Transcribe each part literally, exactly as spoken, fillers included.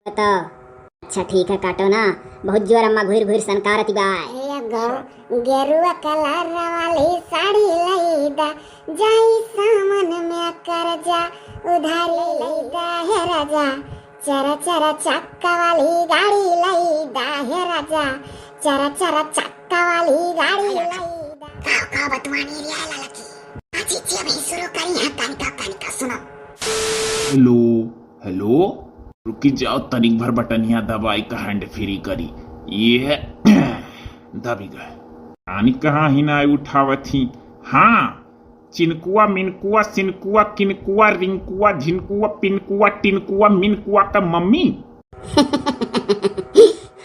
तो अच्छा ठीक है, काटो ना, बहुत जोर अम्मा घुर घुर सनकारती बाय। एगो गेरुआ कलर वाली साड़ी लई दा, जाई सावन में करजा उधारी लई दा हे राजा। चरा चरा चक्का वाली गाड़ी लई दा हे राजा। चरा चरा चक्का वाली गाड़ी लई दा। का का बतवानी रे ललकी? अच्छी अच्छी अभी शुरू करी है, तनिका तनिका सुनो। हेलो, हेलो, रुकी जाओ, तनिक भर बटनिया दबाई का हैंड फ्री करी। ये दबी गए। रानी कहाँ ही ना उठावत ही। हाँ, चिनकुआ, मिनकुआ, सिनकुआ, किनकुआ, रिंकुआ, झिनकुआ, पिनकुआ, टिनकुआ, मिनकुआ का मम्मी।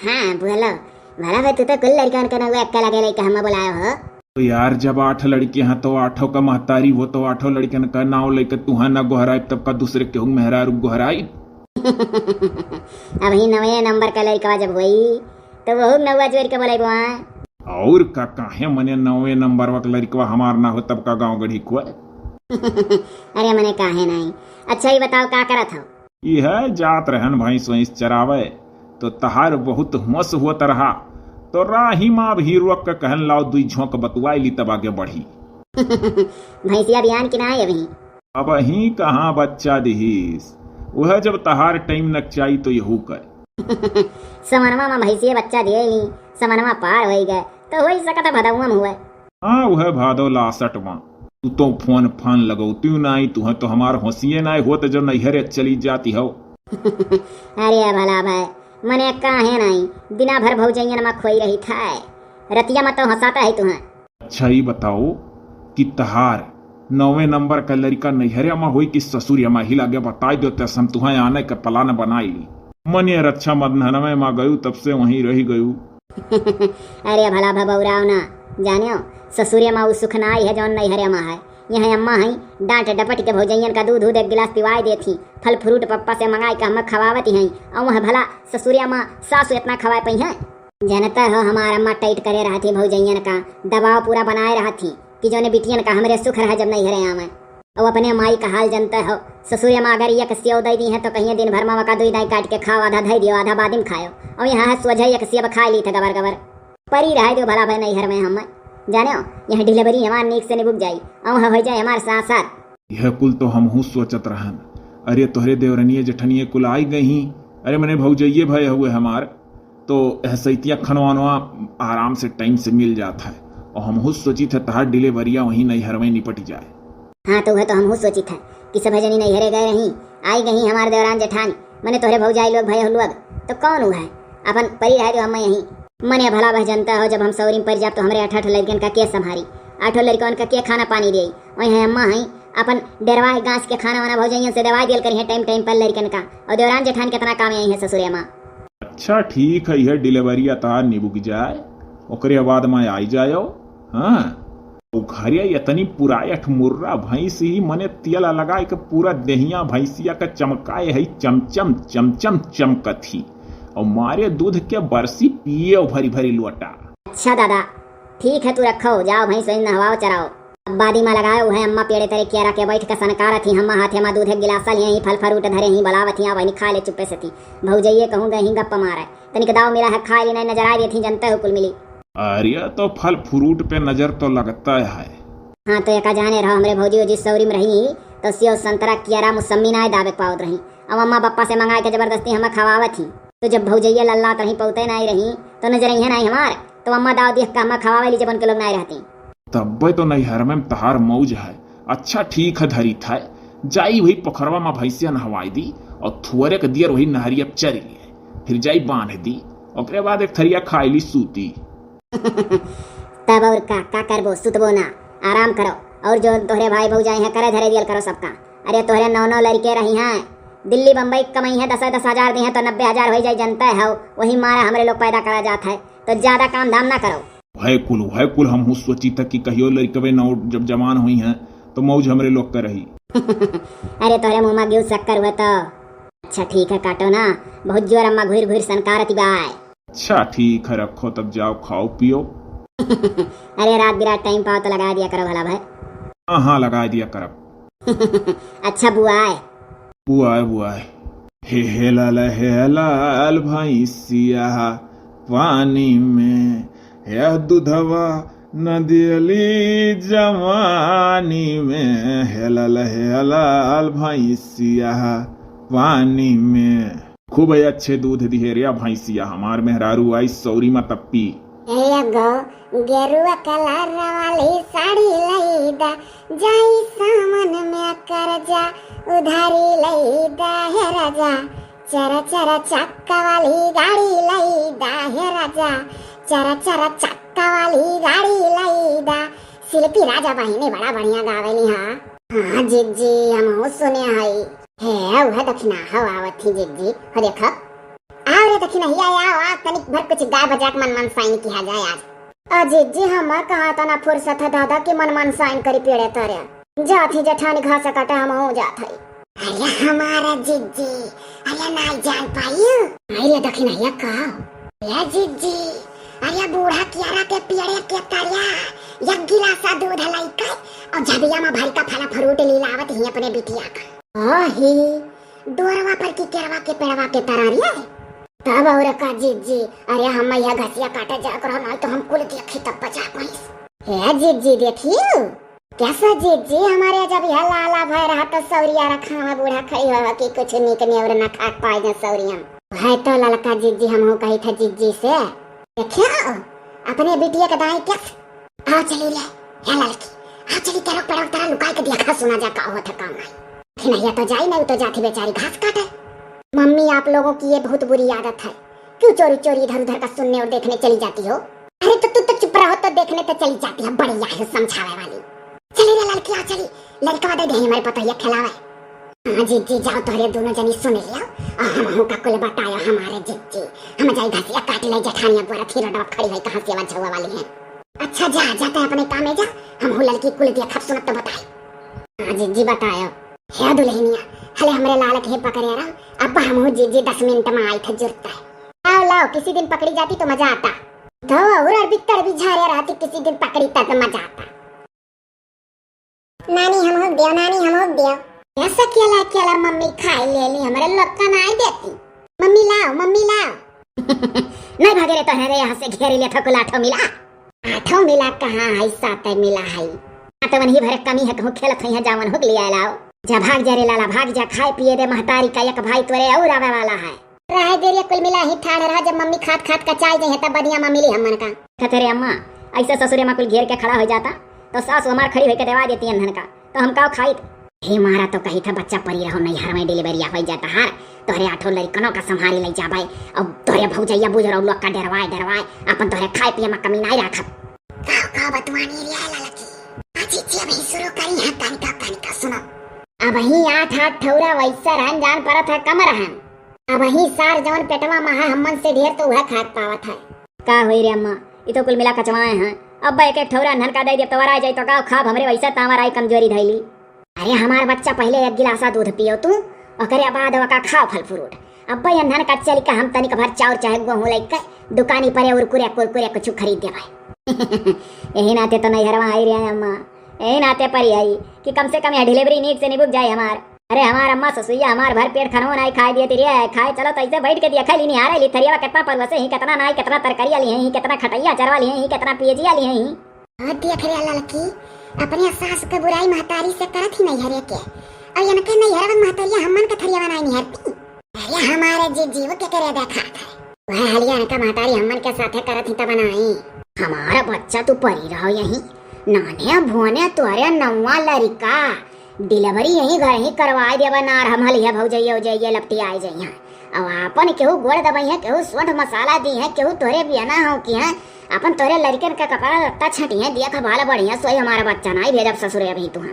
हाँ, बोलो। भला भाई, तू तो कुल लड़कन का नौवे अक्का लगे लइका हमें बुलायो हो। तो यार, जब आठ लड़के हैं तो आठों का महतारी हो, तो आठों लड़कन का नाव लेकर तुहा ना गोहराई, तब का दूसरे केहू मेहरारू गोहराई? अब ही नवे नंबर का लड़कवा जब होई, तो वहू नौवा जोर के बोलाई बुआ। और का, काहे मने नवे नंबर का लड़कवा हमार ना हो, तब का गाँव गढ़ी खोए। अरे मने काहे नहीं। अच्छा, ये बताओ, का करत हो? यह जात रहन भैंस वैंस चरावे, तो तहार बहुत होश होत रहा, तो राही माँ भी रोक के कहन, लाओ दुई झोंक बतुआई ली, तब आगे बढ़ी। भैंसिया बियान की ना अभी? अब ही कहाँ बच्चा दिहीस, वह जब तहार टाइम नकचाई तो यहू कर। समनवा में भैंसिया बच्चा दिए ली, समनवा पार होई गए, तो होई सकत है भदौआ में हुए। हाँ, वह भादो लासट में। तू तो फोन फान लगौती नाई, तुहे तो हमार होशिये नाई होत जो नैहरे चली जाती हो। अरे भला भाई, मने काहे नाई, दिना भर भौजैयन में खोई रही था, रतिया में तो हंसाता है तुहे। अच्छा, ई बताओ कि तहार नौवे नंबर का लड़का नैहरे में होई कि ससुरिया में? ही लागे बताई दो, तैसे हम तुहे आने के प्लान बनाई ली। मने रक्षाबंधन में माँ गयू, तब से वहीं रही गयू। अरे भला भबौराव ना, जानियो, ससुरे माँ उ सुख ना आई है जौन नैहरे माँ है। यहाँ अम्मा है, डांट डपट के भौजैयन का दूध दूध एक गिलास पिवाए देती, फल फ्रूट पप्पा से मंगाई के हमें खवावती हैं, और वह भला ससुरे माँ सासु इतना खवाए पई हैं। जनता हो, हमार अम्मा टाइट करे रहती भौजैयन का, दबाव पूरा बनाए रहती कि जौने बिटियन का हमरे सुख रहे जब नैहरे आवे। अब अपने माई का हाल जनते हो, ससुरे माँ अगर एक सेव दे दी है तो कहिए दिन भर में वका दुई दाई काट के खाओ, आधा धई दियो, आधा बाद में खायो। और यहाँ है सोझे एक सेव खा ली थे गबर गबर। परी रहे दियो भला भाई नैहर में हम, जाने हो, यहाँ डिलीवरी हमार नीक से निबुक जाई, और वहाँ हो जाए हमार साथ साथ। यह कुल तो हमहू सोचत रहन। अरे तोहरे देवरनिये जेठनिये कुल आई गई ही। अरे मने भौजइये भय हुए हमार, तो एह सैतिया खनवानवा आराम से टाइम से मिल जात है। और हमहू सोचित है तहार डिलीवरिया वहीं नैहर में निपट जाए। हाँ, तो वह तो हमहू सोचित है कि सब जनी नैहरे गए रही, आई गई हमार देवरान जेठान, मने तोहरे भौजाई लोग भय लोग, तो कौन हुआ है? अपन परी रहे दो हम यहीं। मने भला वह जनता हो, जब हम सौरी में पड़ जाब तो हमरे अठ अठ लड़कन का के संभारी, आठों लड़कन का के खाना पानी दे? वही है अम्मा है, अपन डेरवा है गांस के खाना वाना भौजइयन से दवाई दियल करी है टाइम टाइम पर लड़कन का। और देवरान जेठान कितना काम आई है ससुरे माँ। अच्छा ठीक है, यह डिलीवरी अतार निबुक जाए, ओकरे बाद में आई जायो। हाँ, उ घरिया इतनी पुरायठ मुर्रा भैंस ही मने तेल लगाए के पूरा देहिया भैंसिया का चमकाए है, चमचम चमचम चमकत ही। और मारे दूध के बरसी पिए भरी भरी लोटा। अच्छा दादा, ठीक है, तू रखो, जाओ भैंस वैंस नहवाओ चराओ। अब बादी मा लगाओ, उहे अम्मा पेड़े तरे कियारा के बैठ के सनकारत ही, हम्मा हाथे मा दूध एक गिलासा लिए ही, फल फ्रूट धरे ही, बलावत ही, आवैनी खा ले चुप्पे से थी। भौजइये कहूँ गए ही गप्प मारे, तनिक दाव मिला है खाए ली, नहीं नजर आए देत ही, जनते हो कुल मिली। अरे तो फल फ्रूट पे नजर तो लगता है। हाँ तो एका जाने रहो, हमरे भौजी ओजी सौरी में रही तो सेव संतरा कियारा मुसम्मी ना दावे पावत रही। अब अम्मा बप्पा से मंगाए के जबरदस्ती हमें खवावत ही। तो जब भौजइया लल्लात रही पौते नाई रही तो नजर इहे नाई हमार, तो अम्मा दाव दिख के हमें खवावे ली जब उनके लोग नाई रहती। तब्बे तो नैहर में तहार मौज है। अच्छा ठीक है धरी था, जाई वही पोखरवा में भैंसिया नहवाई दी और थुअरे के दियर वही नहरिया चरी लिए, फिर जाई बांध दी, ओकरे बाद एक थरिया खाई ली सूती। तब और का, का करबो, सुतबो ना, आराम करो। और जो तोहरे भाई भौजाई हैं, करे धरे दियल करो सबका। अरे तोहरे नौ नौ लड़के रही हैं, दिल्ली बम्बई कमाई हैं, दस दस हजार दी हैं तो नब्बे हजार हो जाए, जनते हो, वही मारा हमरे लोग पैदा करा जात है, तो ज्यादा काम धाम ना करो। वह कुल, वह कुल हमहू सोची था कि कहियो लड़कवे नौ जब जवान हुई हैं तो मौज हमरे लोग का रही। अरे तोहरे मुँह में घी शक्कर हुआ तो। अच्छा ठीक है, काटो ना, बहुत जोर अम्मा घुर घुर सनकारती बाय। अच्छा ठीक है, रखो तब जाओ खाओ पियो। अरे रात बिरात टाइम पाओ तो लगा दिया करो भला भाई। हाँ हाँ, लगा दिया करब। अच्छा बुआए। बुआए बुआए। हेलल हेलल भैंसिया पानी में, हे दूधवा न दियली जवानी में, हेलल हेलल भैंसिया पानी में। खूब अच्छे दूध दिहे रे भैंसिया, हमार मेहरारू आई सौरी मा तप्पी। एगो गेरुआ कलर वाली साड़ी लई दा, जाई सावन में कर्जा उधारी लई दा हे राजा। चर चर चक्का वाली गाड़ी लई दा हे राजा, चर चर चक्का वाली गाड़ी लई दा। शिल्पी राजा बहिनी बड़ा बढ़िया गावेली। हाँ, हाँ जिज्जी, हमहू सुने हई। हे, उहे दखिनहा आवत ही जिज्जी, हो देखो। आओ रे दखिनहिया, आओ, आओ, तनिक भर कुछ गा बजा के मन मनसाइन किहा जाए आज। आ जिज्जी, हमार कहाँ तना फुर्सत है दादा कि मन मनसाइन करी पेड़े तरे। जात ही जेठानी घास काटे, हमहू जात हई। अरे हमारा जिज्जी, अरे नाई जान पाई। अरे दखिनहिया का? ए जिज्जी, अरे बूढ़ा कियारा के पेड़े के तरिया एक गिलासा दूध लइके और झबिया में भर का फल फ्रूट लीलावत ही अपने बिटिया का। ओही, डोरवा पर की केरवा के पेड़वा के तरा रे। तब और का जिज्जी, अरे हम यह घसिया काटे जा करो, नहीं तो हम कुल देखी तब बजा पाइस। हे जिज्जी देखियो, कैसा जिज्जी हमारे जब यह लाला भय रहा तो सौरिया रखा हुआ बूढ़ा खई हो कि कुछ नीक नेवर न खा पाए जा सौरिया। है तो ललका जिज्जी, हमहू कही था जिज्जी से। देखियो, अपने बिटिया के दाई कैस। आओ चली रे, हे ललकी, आओ चली, तेरो पेड़ो तेरा लुकाई के देखा सुना जा का होत है काम आई। खिनैया तो जाई नहीं, तो जाती बेचारी घास काटे। मम्मी, आप लोगों की ये बहुत बुरी आदत है, क्यों चोरी चोरी इधर उधर का सुनने और देखने चली जाती हो? अरे तो तू तो चुप रहो, तो देखने तो चली जाती है, बड़ी यह समझावे वाली। चली रे ललकी, आओ चली, लड़का दे दे हमारे पतोहिया खिलावे। हाँ जिज्जी, जाओ तोहरे दोनों जनी सुन लियो और हमहू का कुल बतायो हमारे जिज्जी। हम जाई घसिया काट ले जेठानिया द्वारा थी रोडवा खड़ी है कहाँ सेवा झुआ वाली है। अच्छा जा, जा तै अपने कामे जा, हमहू लड़की कुल देखब सुनब तो बताई। हाँ जिज्जी बतायो। हे दुल्हनिया, हले हमरे लाल के पकड़े रहो, अब हमहू जिज्जी दस मिनट में आई थे जुरता है। लाओ लाओ, किसी दिन पकड़ी जाती तो मजा आता। तो और अरबी तड़बी झारे रहती, किसी दिन पकड़ी तब मजा आता। नानी हमहू दियो, नानी हमहू दियो। ऐसा केला केला मम्मी खाई लेली, हमरे लोग का नाई देती। मम्मी लाओ, मम्मी लाओ। नहीं भागे रे तोहरे रे, यहाँ से घेरी ले ठकुल आठो मिला। आठो मिला कहाँ है, साते मिला है। हाँ तो वही भरे कमी है, कहूँ खेलत है, जावन हुक लिया लाओ। जा भाग जा रे लाला, भाग जा, खाए पिए दे महतारी का, एक भाई तोरे और आवे वाला है। रहे दे रे, कुल मिला ही ठाढ़ रहा, जब मम्मी खात खात कचाई जइहे तब बदिया मा मिली हमन का। खतरे अम्मा, ऐसे ससुरे मा कुल घेर के खड़ा हो जाता, तो सास हमार खड़ी होके देवा देती अन्हन का, तो हम काव खाइत? हे मारा तो कही था बच्चा परी रहो, नैहर में डिलीवरिया हो जाता हार, तोहरे आठो लड़कनों का संभाली ले जाबे, अब तोहरे भौजैया बुझ रहो लोग का डरवाए डरवाए, अपन तोहरे खाए पिए मा कमी नहीं रखब। काव काव बतवानी रे ललकी, आ जिज्जी अभी शुरू करी है, तनिका तनिका सुनो। अबहीं आठ आठ ठौरा वैसा रहन जान परत है कम रहन। अबहीं सार जवन पेटवा मा है, हमन से ढेर तो उहे खात पावत है। का होई रे अम्मा, ई तो कुल मिला कचवाए हैं। अब्बा एक एक ठौरा अन्हन का दे दे तो वरा जाई तो का खाब, हमरे वैसा तांवर आई कमजोरी धैली। अरे हमार बच्चा पहिले एक गिलासा दूध पियो तू, ओकरे बाद ओका खाओ फल फ्रूट। अब्बा अन्हन का चली का हम तनिक भर चाउर चाहे गेहूं लइके दुकानी परे उरकुरे कुरकुरे कुछ खरीद देबे। यही नाते तो नैहरवा आई रे अम्मा। यही नाते परी आई कि कम से कम यह डिलीवरी नीक से निबुक जाए हमार। अरे हमार अम्मा ससुइया हमार भर पेट खनवा नाई खाए दिए तिरिया है, खाए चलो तो ऐसे बैठ के दिया खाई ली निहारे ली थरिया कितना परुआ से ही, कितना नाई, कितना तरकारी वाली है ही, कितना खटैया अचार वाली है ही, कितना पियजी वाली है ही। और देख रे ललकी, अपने सास के बुराई महतारी से करत ही नैहरे के, और इनके नैहर में महतारिया हमन के थरिया नाई निहारती। अरे हमारे जी जीव के करे देखा था। वह हलिया इनका महतारी हमन के साथे करत ही तब नाई। हमारा बच्चा तू परी रहो यही, नाने भोने तोरे नौवा लड़का, डिलीवरी यही घर ही करवाए देबा नार हम हलिया भौजैया उजैया लपटी आए जइहा। अब आपन केहू गोड़ दबइहा, केहू सोंठ मसाला दीहा, केहू तोरे बियाना हो किहा, अपन तोरे लड़कन का कपड़ा लत्ता छटिहा, देख भाल बढ़िया सोई हमारा बच्चा नाई भेजब ससुरे अभी तुहा।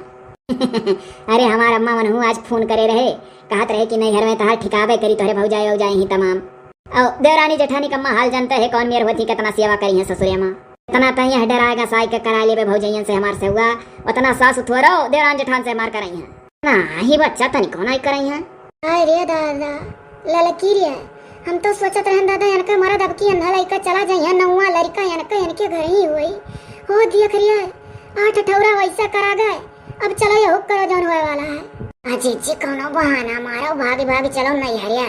अरे हमार अम्मा मनहू आज फोन करे रहे, कहत रहे कि नैहर में तहार ठिकाबे करी तोहरे भौजाई औजाई ही तमाम। औ देवरानी जेठानी कम्मा हाल जानते है कौन मेर होती, कितना सेवा करी है ससुरे माँ। इतना तई यह डराएगा साई के करा लेबे भौजैयन से हमार से हुआ, उतना सास थोरो देवरान जेठान से हमार करई है। नाही बच्चा तनिको नाही करई है। हाय रे दादा, ललकी रे, हम तो सोचत रहन दादा इनका मरद अब की अंधा लइका चला जइहा, नौवा लड़का इनका इनके घर ही होई। हो देख रे, आठ ठौरा वैसा करा गए, अब चलो, यहू करो जौन होए वाला है। आ जीजी, कौनो बहाना मारो, भागी भागी चलो नैहरिया,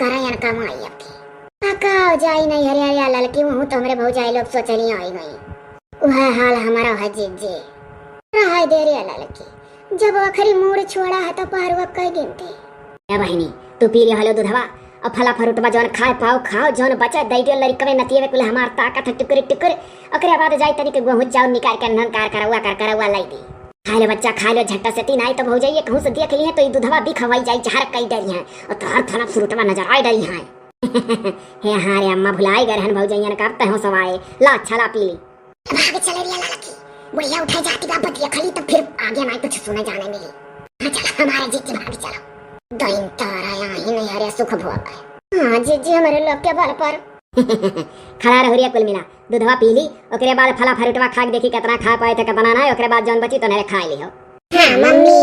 करा यन कमाई अब की। आ का जाई नैहरिया या ललकी, वहू तो हमरे भौजाई लोग सोचली आई गई। वह हाल हमारा है जीजी। रहाई दे रे ललकी, जब आखिरी मूड़ छोड़ा है तो पारुआ कह गिनती। ए बहिनी, तू पी लियो हलो दूधवा, अब फला फरूटवा जौन खाए पाओ खाओ, जौन बचे दई दियो लड़कवे नतियवे कुल हमार ताकत है टुकुर टुकुर। ओकरे बाद जाई तनी के गोहूँ चाउर निकाल के नन कार करौआ कर करौआ लाई दी। खाए लो बच्चा, खाए लो झट्टा से, तीन आई तो भौजाई कहूँ से देख ली है तो ई दूधवा भी खवाई जाई, जहर कई डरी है और तोहर फला फरूटवा नजर आई डरी है। हे हाँ रे अम्मा, भुलाई गए रहन भौजैयन का, अब तहो सवाए। ला अच्छा ला पी ली। भाग चले रिया ललकी, बुढ़िया उठे जाती बा बतिया खली तो फिर आगे ना कुछ सुने जाने मिली। हाँ चला हमारे जीजी, भाग चलो। दइन तारा यही नहीं हरे सुख भोग है। हाँ जीजी, हमारे लोग के बल पर। खड़ा रहो रिया कुल मिला, दूधवा पी ली, ओकरे बाद फला फरूटवा खा के देखी कितना खा पाए थे कितना ना, ओकरे बाद जौन बची तो नरे खा ली हो। हाँ मम्मी।